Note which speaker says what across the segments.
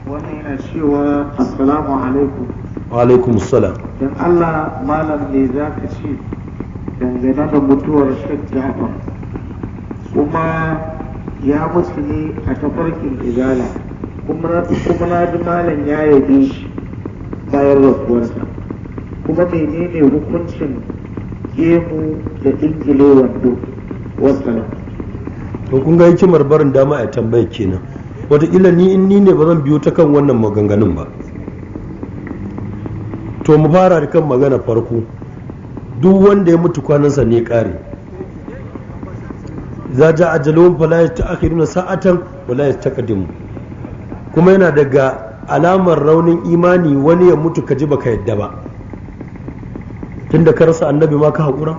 Speaker 1: Wannan yana cewa, "Assalamu alaikum."
Speaker 2: Wa alaikum assalam.
Speaker 1: Don Allah malam, ne za ka ce dangane da mutuwar Sheikh Jafar? Kuma ya mutu ne a tafarkin Izala, kuma na ji malam ya yabe shi bayan rasuwarsa. Kuma menene hukuncin gemu da ingile wando? Wassalam.
Speaker 2: To, kun ga hikimar barin dama a tambaya kenan. Wataƙila ni in ni ne ba zan biyo ta kan wannan maganganun ba. To, mu fara da kan magana farko. Duk wanda ya mutu, kwanansa ne ƙare. Za ja ajaluhum fala yasta'khiruna sa'atan wala yastaqdimu. Kuma yana daga alamar raunin imani wani ya mutu ka ji baka yadda ba. Tunda ka rasa annabi ma ka haƙura,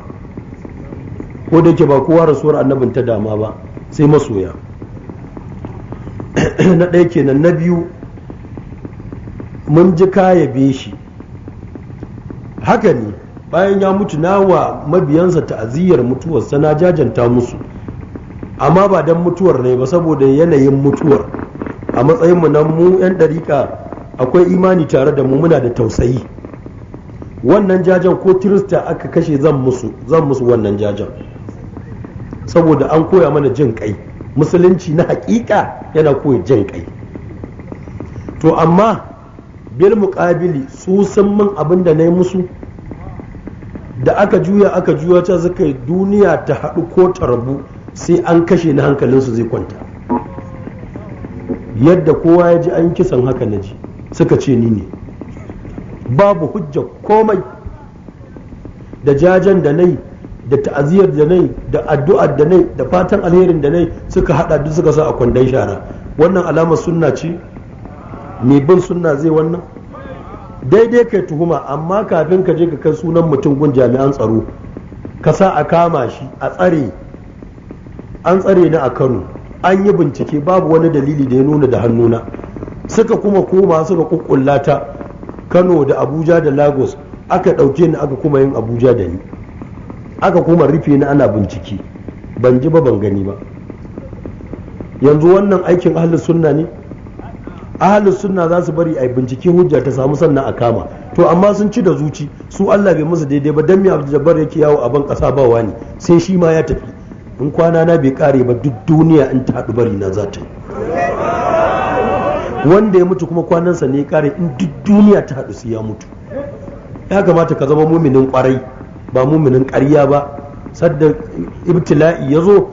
Speaker 2: ko da yake ba kowa rasuwar annabin ta dama ba, sai masoya. Na ɗaya kenan. Na biyu, mun ji ka yabe shi. Haka ne, bayan ya mutu na wa mabiyansa ta'aziyyar mutuwarsa, na jajanta musu, amma ba don mutuwar ne ba, saboda yanayin mutuwar. A matsayin mu nan mu 'yan ɗariƙa, akwai imani tare da mu, muna da tausayi. Wannan jajen, ko Kirista aka kashe zan musu wannan jajen, saboda an koya mana jin kai. Musulunci na hakika yana koya jin kai. To, amma bil muƙabili, su sun min abin da na yi musu? Da aka juya aka juya ta suka yi, duniya ta haɗu ko ta rabu, sai an kashe na hankalinsu zai kwanta. Yadda kowa ya ji an kisan, haka na ji suka ce ni ne, babu hujja komai. Da jajen da nai, da ta'aziyar da nai, da addu'ar da nai, da fatan alherin da nai, suka hada duk suka sa a kwandon shara. Wannan alamar sunna ce? Mai bin sunna zai wannan? Daidai kai tuhuma, amma kafin ka je ka kai sunan mutum gun jami'an tsaro, ka sa a kama shi a tsare. An tsare ni a Kano, an yi bincike, babu wani dalili da ya nuna da hannuna. Suka kuma koma suka kukkullata Kano da Abuja da Lagos, aka ɗauke ni, aka kuma yin Abuja da ni, aka kuma rufe ni ana bincike. Ban ji ba, ban gani ba. Yanzu wannan aikin ahlus sunna ne? Ahlus sunna za su bari a bincike, hujja ta samu, sannan a kama. To, amma sun ci da zuci su, Allah bai musu daidai ba. Dan me Abdul Jabbar yake yawo a ban kasa ba wani? Sai shi ma ya tafi. In kwana na bai kare ba, duk duniya in ta haɗu, bari na za ta yi. Wanda ya mutu kuma kwanansa ne ya kare, in duk duniya ta haɗu sai ya mutu. Ya kamata ka zama muminin kwarai, ba muminin ƙarya ba. Sadda ibtila'i ya zo,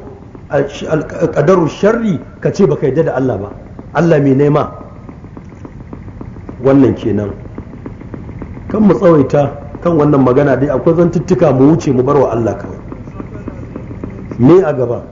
Speaker 2: ƙadarun sharri, ka ce baka yadda da Allah ba. Allah mai nema wannan kenan. Kan mu tsawaita kan wannan magana dai, akwai zantuttuka, mu wuce mu bar wa Allah kawai. Me a gaba?